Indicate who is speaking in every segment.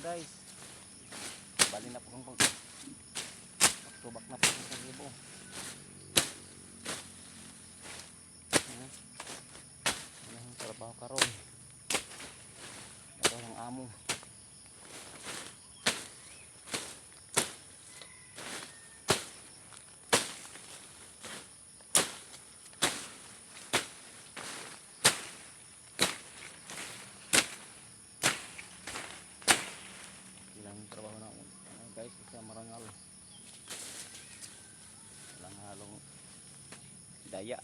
Speaker 1: Guys. Bali na po kang pag pagtubak na po sa libo. Ano ang trabaho karon? Ito ang amo. Ilang trabaho na ako. Ano, guys, isa marangal. Walang halong daya.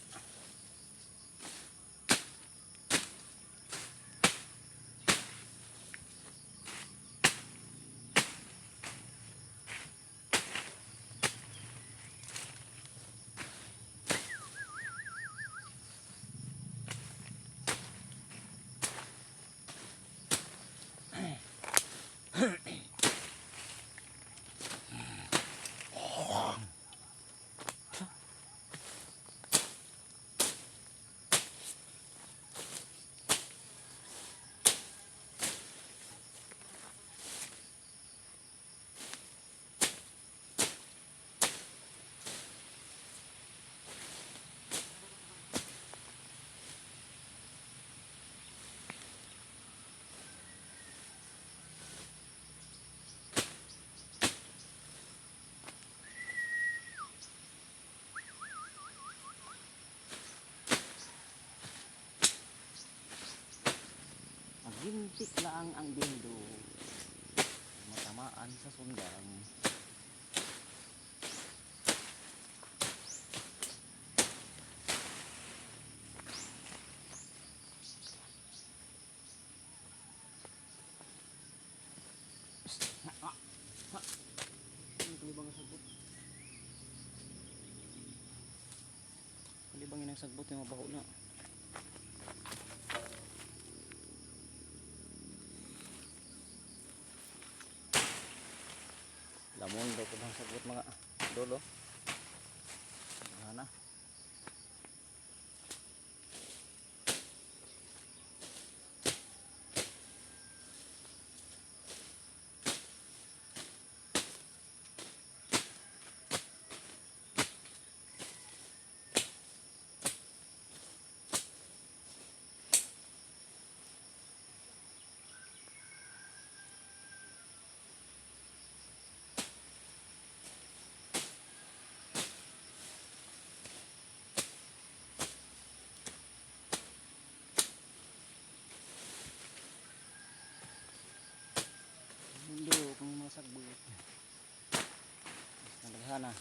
Speaker 1: Magintik lang ang dindo. Matamaan sa sundang. Ha, ha, ha. Ano kalibang ang sagbot? Kalibang yun ang sagbot yung mabaho na. Lamon daw ko bang sagbot, mga dolo. Ano na? Mundo kung mga sagbot. Nadaghana.